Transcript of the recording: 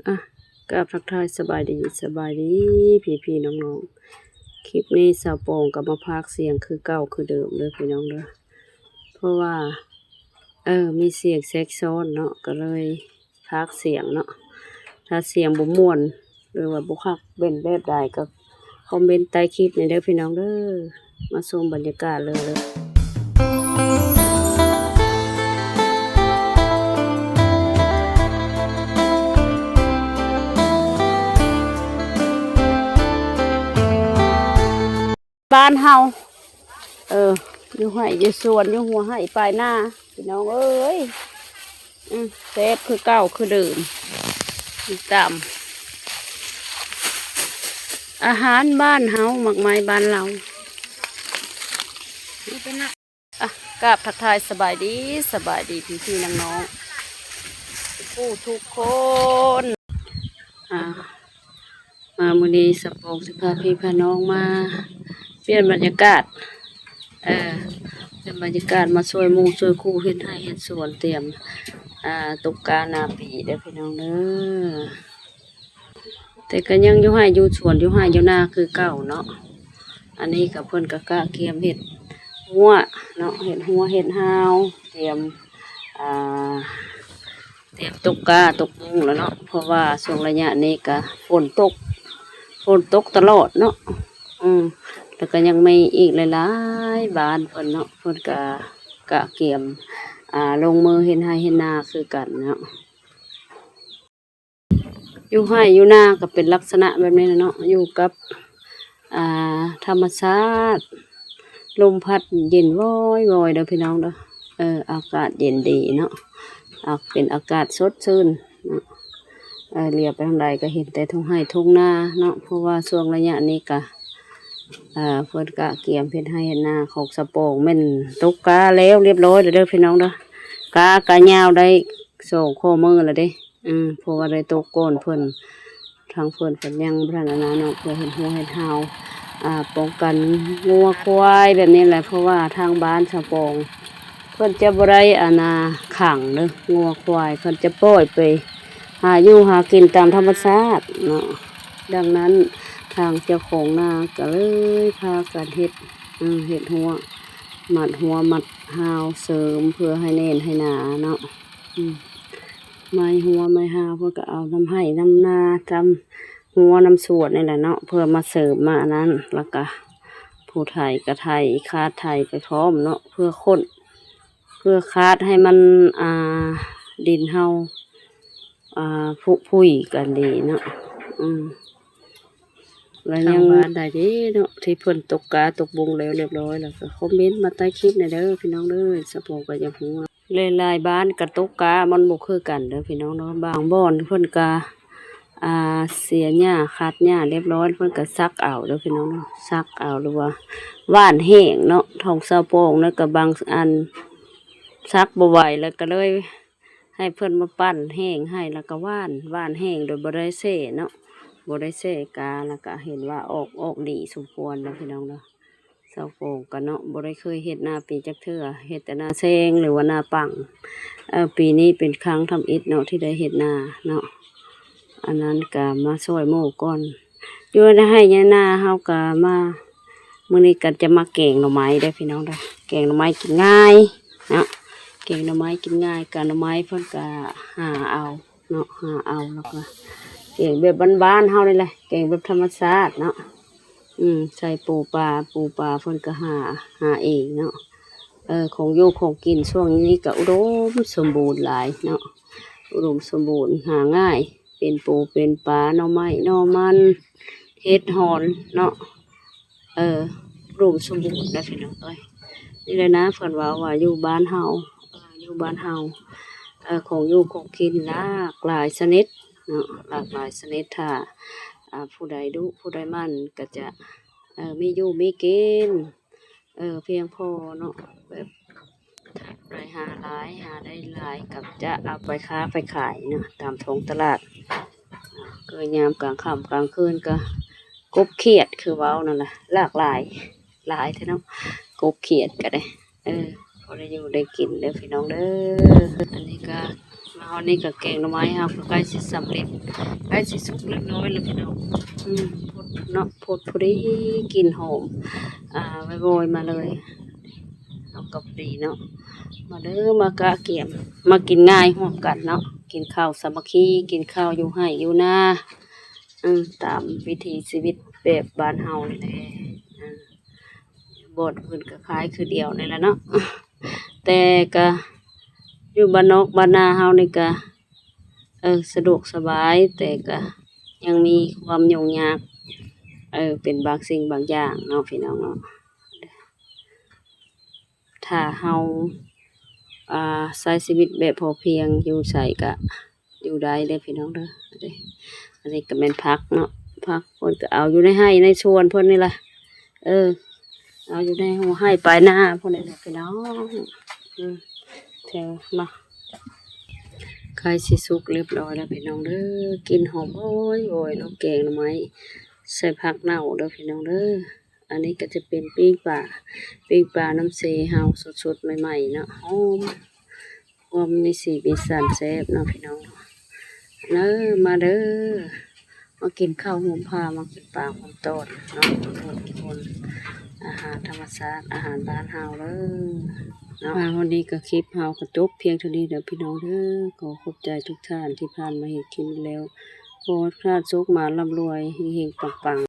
ອ່ະ ກາບທັກທາຍສະບາຍດີ ສະບາຍດີພີ່ໆນ້ອງໆ. ຄລິບນີ້ສາວປອງກໍມາພາກສຽງຄືເກົ່າຄືເດີມເດີພີ່ນ້ອງເດີ ເພາະວ່າ ເອີ ມີສຽງແຊກຊ້ອນເນາະ ກໍເລີຍພາກສຽງເນາະ. ຖ້າສຽງບໍ່ມ່ວນ ຫຼືວ່າບໍ່ຄັກເປັນແບບໃດ ກໍຄອມເມັນໃຕ້ຄລິບນີ້ເດີພີ່ນ້ອງເດີ. ມາຊົມບັນຍາກາດເລີຍເດີ. ບ້ານເຮົາ ເອີ ຢູ່ໄຮ່ຢູ່ສວນ ຢູ່ຫົວໄຮ່ປາຍນາ ພີ່ນ້ອງເອີຍ. ອືມ ແຊບຄືເກົ່າຄືເດີມ ຕາມອາຫານບ້ານເຮົາ ໝາກໄມ້ບ້ານເຮົາ. ອ່ະ ກາບທັກທາຍສະບາຍດີ ສະບາຍດີພີ່ໆນ້ອງໆ ທຸກຜູ້ທຸກຄົນ. ອ່າ ມາມື້ນີ້ສາວປອງຊິພາພີ່ພານ້ອງມາປ່ຽນບັນຍາກາດ ເອີ ປ່ຽນບັນຍາກາດ ມາຊ່ວຍໝູ່ຊ່ວຍຄູ່ເຮັດໄຮ່ເຮັດສວນ ຕຽມ ອ່າ ຕົກກ້ານາປີເດີພີ່ນ້ອງເດີ. ແຕ່ກໍຍັງຢູ່ໄຮ່ຢູ່ສວນ ຢູ່ໄຮ່ຢູ່ນາຄືເກົ່າເນາະ. ອັນນີ້ກໍເພິ່ນກໍກະກຽມເຮັດຮົ້ວເນາະ ເຮັດຮົ້ວເຮັດຮາວ ຕຽມ ອ່າ ຕຽມຕົກກ້າຕົກບຸ້ງແລ້ວເນາະ ເພາະວ່າຊ່ວງໄລຍະນີ້ກະຝົນຕົກ ຝົນຕົກຕະຫຼອດເນາະ. ອືມ ແລ້ວກະຍັງມີອີກຫຼາຍໆບ້ານເພິ່ນເນາະ ເພິ່ນກະກະກຽມ ອ່າ ລົງມືເຮັດໄຮ່ເຮັດນາຄືກັນເນາະ. ຢູ່ໄຮ່ຢູ່ນາກໍເປັນລັກສະນະແບບນີ້ແຫຼະເນາະ ຢູ່ກັບ ອ່າ ທຳມະຊາດ ລົມພັດເຢັນວອຍໆເດີພີ່ນ້ອງເດີ. ເອີ ອາກາດເຢັນດີເນາະ ອາ ເປັນອາກາດສົດຊື່ນເນາະ. ເອີ ຫຼຽວໄປທາງໃດກໍເຫັນແຕ່ທົ່ງໄຮ່ທົ່ງນາເນາະ ເພາະວ່າຊ່ວງໄລຍະນີ້ກະ ເອີ ເພິ່ນກະກຽມເຮັດໄຮ່ເຮັດນາຂອງສາວປອງ ແມ່ນຕົກກ້າແລ້ວລຽບຮ້ອຍແລ້ວເດີພີ່ນ້ອງເດີ. ກ້າກະຍາວໄດ້ສອງຂໍ້ມືແລ້ວເດ້. ອືມ ເພາະວ່າໄດ້ຕົກກ່ອນເພິ່ນ ທາງເພິ່ນເພິ່ນຍັງບໍ່ທັນອັນນັ້ນເນາະ ເພື່ອເຮັດຮົ້ວເຮັດຮາວ ອ່າ ປ້ອງກັນງົວຄວາຍແບບນີ້ແຫຼະ. ເພາະວ່າທາງບ້ານສາວປອງ ເພິ່ນຈະບໍ່ໄດ້ອັນນ່າຂັງເດີ ງົວຄວາຍ ເພິ່ນຈະປ່ອຍໄປຫາຢູ່ຫາກິນຕາມທຳມະຊາດເນາະ. ດັ່ງນັ້ນ ທາງເຈົ້າຂອງນາກໍເລີຍພາກັນເຮັດ ເຮັດຮົ້ວ ມັດຮົ້ວມັດຮາວເສີມ ເພື່ອໃຫ້ແໜ້ນໃຫ້ໜາເນາະ. ອືມ ໄມ້ຮົ້ວໄມ້ຮາວ ເພິ່ນກໍເອົານຳໄຮ່ນຳນາ ນຳຮົ້ວນຳສວນນີ້ແຫຼະເນາະ ເພື່ອມາເສີມມາອັນນັ້ນ ແລ້ວກະຜູ້ໄຖກໍໄຖ ຄາດໄຖໄປພ້ອມເນາະ ເພື່ອຂົນ ເພື່ອຄາດໃຫ້ມັນ ອ່າ ດິນເຮົາ ອ່າ ຜຸຜຸຍກັນດີເນາະ. ອືມ ແລ້ວຍັງ ທາງບ້ານໃດເດ້ເນາະ ທີ່ເພິ່ນຕົກກ້າຕົກບຸ້ງແລ້ວລຽບຮ້ອຍ ແລ້ວກໍຄອມເມັນມາໃຕ້ຄລິບແດ່ເດີພີ່ນ້ອງເດີ. ສາວປອງກໍຢາກຮູ້ ຫຼາຍໆບ້ານກໍຕົກກ້າມັນບໍ່ຄືກັນເດີພີ່ນ້ອງເນາະ. ບາງບ່ອນເພິ່ນກໍ ອ່າ ເສຍຫຍ້າ ຄາດຫຍ້າລຽບຮ້ອຍ ເພິ່ນກໍສັກເອົາເດີພີ່ນ້ອງເນາະ ສັກເອົາ ຫຼືວ່າຫວ່ານແຫ້ງເນາະ. ຂອງສາວປອງນະກໍບາງອັນສັກບໍ່ໄຫວ ແລ້ວກໍເລີຍ ໃຫ້ເພິ່ນມາປັ່ນແຫ້ງໃຫ້ ແລ້ວກໍຫວ່ານ ຫວ່ານແຫ້ງໂດຍບໍ່ໄດ້ແຊ່ເນາະ ບໍ່ໄດ້ແຊ່ກ້າ ແລ້ວກໍເຫັນວ່າອອກ ອອກດີສົມຄວນເນາະພີ່ນ້ອງເນາະ. ສາວປອງກໍເນາະ ບໍ່ໄດ້ເຄີຍເຮັດນາປີຈັກເທື່ອ ເຮັດແຕ່ນາແຊງ ຫຼືວ່ານາປັງ. ເອີ ປີນີ້ເປັນຄັ້ງທຳອິດເນາະ ທີ່ໄດ້ເຮັດນາເນາະ. ອັນນັ້ນກໍມາຊ່ວຍໝູ່ກ່ອນ ຢູ່ໃນໄຮ່ໃນນາເຮົາກໍມາ ມື້ນີ້ກໍຈະມາແກງໜໍ່ໄມ້ເດີພີ່ນ້ອງເດີ. ແກງໜໍ່ໄມ້ກິນງ່າຍເນາະ ແກງໜໍ່ໄມ້ກິນງ່າຍ ກະໜໍ່ໄມ້ເພິ່ນກະຫາເອົາເນາະ ຫາເອົາ ແລ້ວກະແກງແບບບ້ານໆເຮົານີ້ແຫຼະ ແກງແບບທຳມະຊາດເນາະ. ອືມ ໃສ່ປູປາ ປູປາເພິ່ນກະຫາ ຫາເອງເນາະ. ເອີ ຂອງຢູ່ຂອງກິນຊ່ວງນີ້ກະອຸດົມສົມບູນຫຼາຍເນາະ ອຸດົມສົມບູນ ຫາງ່າຍ ເປັນປູເປັນປາ ໜໍ່ໄມ້ໜໍ່ມັນ ເຫັດຫອນເນາະ. ເອີ ອຸດົມສົມບູນນະພີ່ນ້ອງເອີຍ. ນີ້ແຫຼະນະ ເພິ່ນເວົ້າວ່າຢູ່ບ້ານເຮົາ ເອີ ຢູ່ບ້ານເຮົາ ເອີ ຂອງຢູ່ຂອງກິນຫຼາກຫຼາຍຊະນິດເນາະ ຫຼາກຫຼາຍຊະນິດ. ຖ້າ ອ່າ ຜູ້ໃດດຸຜູ້ໃດໝັ່ນກໍຈະ ເອີ ມີຢູ່ມີກິນ ເອີ ພຽງພໍເນາະ ແບບ ໄດ້ຫາຫຼາຍ ຫາໄດ້ຫຼາຍກໍຈະເອົາໄປຄ້າໄປຂາຍເນາະ ຕາມທ້ອງຕະຫຼາດ. ຄືຍາມກາງຄ່ຳກາງຄືນກໍກົບຂຽດ ຄືເວົ້ານັ້ນລະ ຫຼາກຫຼາຍ ຫຼາຍແທ້ເນາະ ກົບຂຽດກໍໄດ້. ເອີ ພໍໄດ້ຢູ່ໄດ້ກິນເດີພີ່ນ້ອງເດີ. ອັນນີ້ກໍມາ ເຮົານີ້ກໍແກງໜໍ່ໄມ້ເຮົາກໍໃກ້ຊິສຳເລັດ ໃກ້ຊິສຸກຮຽບຮ້ອຍແລ້ວພີ່ນ້ອງ. ອືມ ເນາະ ພົດພໍດີກິ່ນຫອມ ອ່າ ວອຍໆມາເລີຍ. ເອົາກັບດີເນາະ ມາເດີ ມາກະກຽມ ມາກິນງ່າຍຮ່ວມກັນເນາະ ກິນເຂົ້າສາມັກຄີ ກິນເຂົ້າຢູ່ໄຮ່ຢູ່ນາ ເອີ ຕາມວິຖີຊີວິດແບບບ້ານເຮົານີ້ແຫຼະ. ເອີ ບ່ອນອື່ນກໍຄ້າຍຄືດຽວນີ້ແຫຼະເນາະ ແຕ່ກະຢູ່ບ້ານນອກບ້ານນາເຮົານີ້ກະ ເອີ ສະດວກສະບາຍ ແຕ່ກະຍັງມີຄວາມຫຍຸ້ງຍາກ ເອີ ເປັນບາງສິ່ງບາງຢ່າງເນາະ ພີ່ນ້ອງເນາະ. ຖ້າເຮົາ ອ່າ ໃຊ້ຊີວິດແບບພໍພຽງ ຢູ່ໃສກະຢູ່ໄດ້ເດີພີ່ນ້ອງເດີ. ອັນນີ້ກໍແມ່ນຜັກເນາະ ຜັກເພິ່ນກໍເອົາຢູ່ໃນໄຮ່ໃນສວນເພິ່ນນີ້ລະ ເອີ ເອົາຢູ່ໃນຫົວໄຮ່ປາຍນາພຸ້ນແຫຼະພີ່ນ້ອງ. ອືມ ແຖວມາ ໃກ້ຊິສຸກຮຽບຮ້ອຍແລ້ວພີ່ນ້ອງເດີ ກິ່ນຫອມໂອຍໆເນາະ ແກງໜໍ່ໄມ້ໃສ່ຜັກເນົ່າເດີພີ່ນ້ອງເດີ. ອັນນີ້ກໍຈະເປັນປີ້ງປາ ປີ້ງປານ້ຳເຊເຮົາສົດໆໃໝ່ໆເນາະ ຫອມ ຫອມມີສີມີສັນແຊບເນາະພີ່ນ້ອງ. ເດີ ມາເດີ ມາກິນເຂົ້າໂຮມພ້າ ມາກິນປາໂຮມຕອນເນາະ ທຸກຄົນ ອາຫານທຳມະຊາດ ອາຫານບ້ານເຮົາເດີເນາະ. ມາຮອດນີ້ກໍຄລິບເຮົາກໍຈົບພຽງເທົ່ານີ້ເດີພີ່ນ້ອງເດີ. ຂໍຂອບໃຈທຸກທ່ານທີ່ຜ່ານມາເຫັນຄລິບແລ້ວ ຂໍໃຫ້ທຸກທ່ານໂຊກໝານລ່ຳລວຍ ເຮັງໆ ປັງໆ.